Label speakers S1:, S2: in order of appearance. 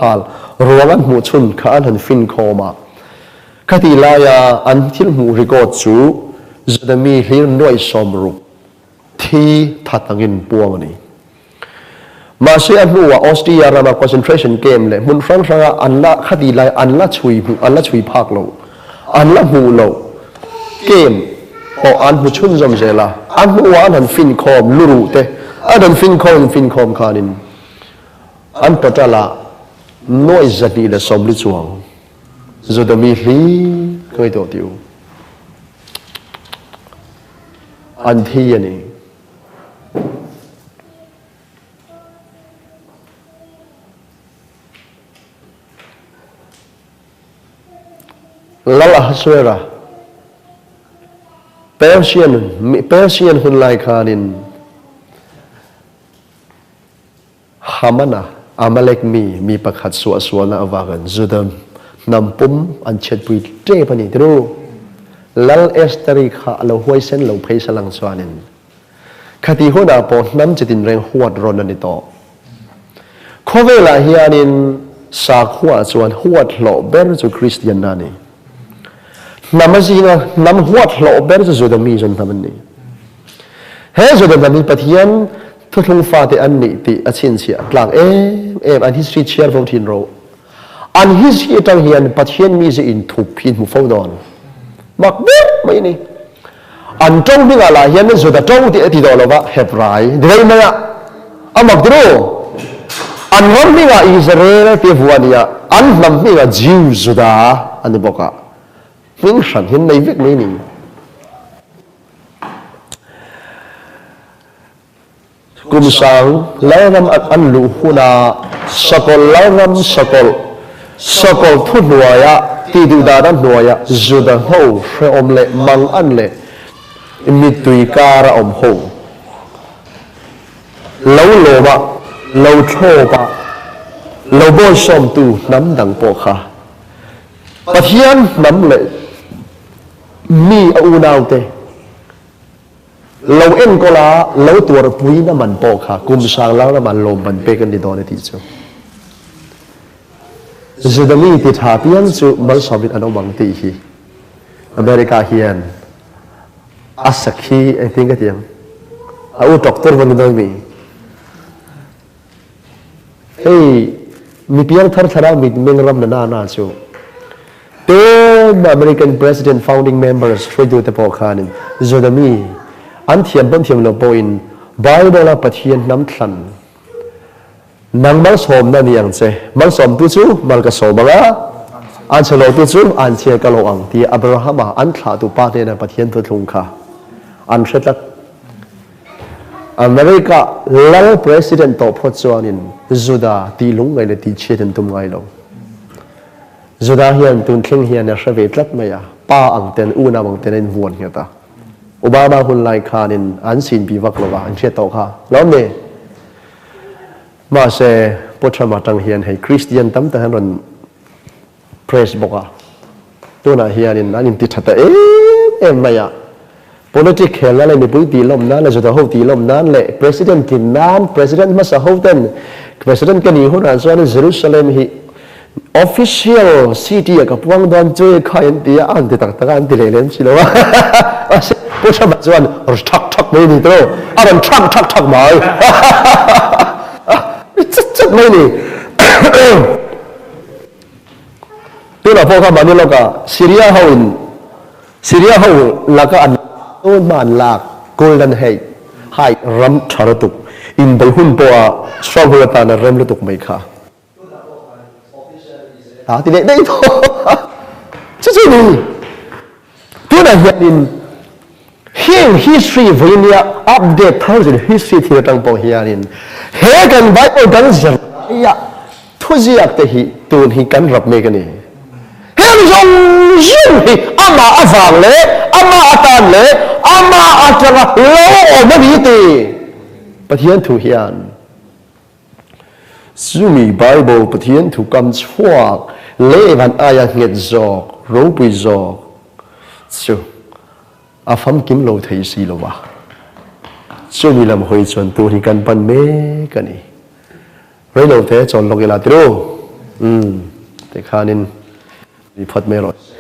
S1: Hal ruang an hmuh chhun kha an han fin khawm a. Khatih laia an thil hmuh record chu Judami hlir nuaih 60 thi that angin puang a ni. Mahse a hnuah Austria rama concentration camp leh hmun hrang hranga an la khatih lai an la chhui hmuh an la chhui phak loh an la hmuh loh camp pawh an hmu chhunzawm zel a. A hnuah an han fin khawm luruh te an han fin khawm fin khawm khanin An total ah nuaih 240 chuang Judami hli ka ngei tawh tih u. An thi a ni. Lal Ahasuera, Persian, Persian hun lai khanin Hamana, Amalek mi, mi pakhat suahsualna avangin Juda hnam pum an chhiatpui tep a ni ti ru. Lal Estheri kha a lo huaisen lo phei salang chuanin khati hunah pawh hnam chitin reng huat rawn a ni tawh. Khawvelah hianin sakhuaah chuan huat hlawh ber chu Kristianna a ni. Hnam a zinga hnam huat hlawh ber chu Juda mi chuan hnam an ni. He Juda hnam hi Pathian Thuthlung fate an nih tih a chhinchhiah tlak em em an history chhiar fo thin ro. An history atang hian Pathian mize in thup hi hmu fo dawn. Mak ber mai ni. An tawng hmingah lah hian Juda tawng tih a ti tawh lova Hebrai dilei mai a. A mak ti ru. An ram hmingah Israel tih a vuah a nia, an hnam hmingah Jew, Juda a ni bawk a. Hming hran hian nei vek mai ni. Kum sang Lalram an luh hunah sakawlh Lalram sakawlh, sakawlh thu hnuaia tih duh dana hnuaia Juda ho hrehawm leh mang an leh mittui kara awm ho lo lawma lo thlawpa lo bawisawmtu hnam dang pawh kha Pathian hnam leh mi a unaute Lo enkawl a, lo tuarpui na man pawh kha kum sang lang lama lawm man pek an ni dawn e tih chu Judami ti tha piang chu malsawmin an awm ang tih hi America hian a sakhi engtin ka ti ang a u doctor va ni dawn mi Hei mi piangthar thlarau mitmeng ram na na na chu tun American President founding members hruaitute pawh khanin Juda mi an thiam pawn thiam lo pawhin Bible a Pathian hnam thlan nang malsawmna ni ang che malsawmtu chu mal ka sawm ang a an chhe lotu chu an chhia ka lo ang tia Abrahama an thlahtu pa hnena Pathian thuthlung kha an hre tlat. America lal president tawh phawt chuanin Juda tih lungngaih leh tih chhiat an tum ngai lo. Juda hian tun thleng hian a hre ve tlat mai a, pa ang ten unau ang ten a invuan nghet a. Obama hun lai khanin an sinpi vak lo a, an hriat tawh kha. Lawm ni? Mahse, Pu Trump atang hian hei Christian tam tak an rawn press bawk a, tunah hianin an inti tha ta em em mai a, politic khel nan leh mipui tih lawm nan leh Juda ho tih lawm nan leh President tlin nan President hmasa ho ten President ka nih hunah chuan Jerusalem hi official city ah ka puang dawn chu kha an ti a, an ti tak tak a an ti leh lem si lo a, mahse Pu Trump-a chuan thak thak mai a ni tawh, a rawn thak thak thak mai chat chat mai a ni. Tunah pawh kha mahni lawkah Syria ho in Syria ho laka an tun hma an lak Golden Height Height ram tha lutuk inbeih hun pawha stronghold atana rem lutuk mai kha a ti leh daih tawh chu chu ni. Tunah hianin heng history vawinia update thar zir history thil atang pawh hianin he kan Bible kan zir laia thuziak te hi tun hi kan rap mek a ni. Heng zawng zawng hi amah avang leh amah atan leh amah atanga lo awm a ni ti Pathian thu hian Chumi Bible Pathian thu kam chhuak leh van aia nghet zawk, ropui zawk chu a famkim lo thei si lo va. Chumi lam hawi chuan tur hi kan pan mek a ni. Reilo te chawl lawk ila tiru. Umm tikhanin ri phawt mai rawh se.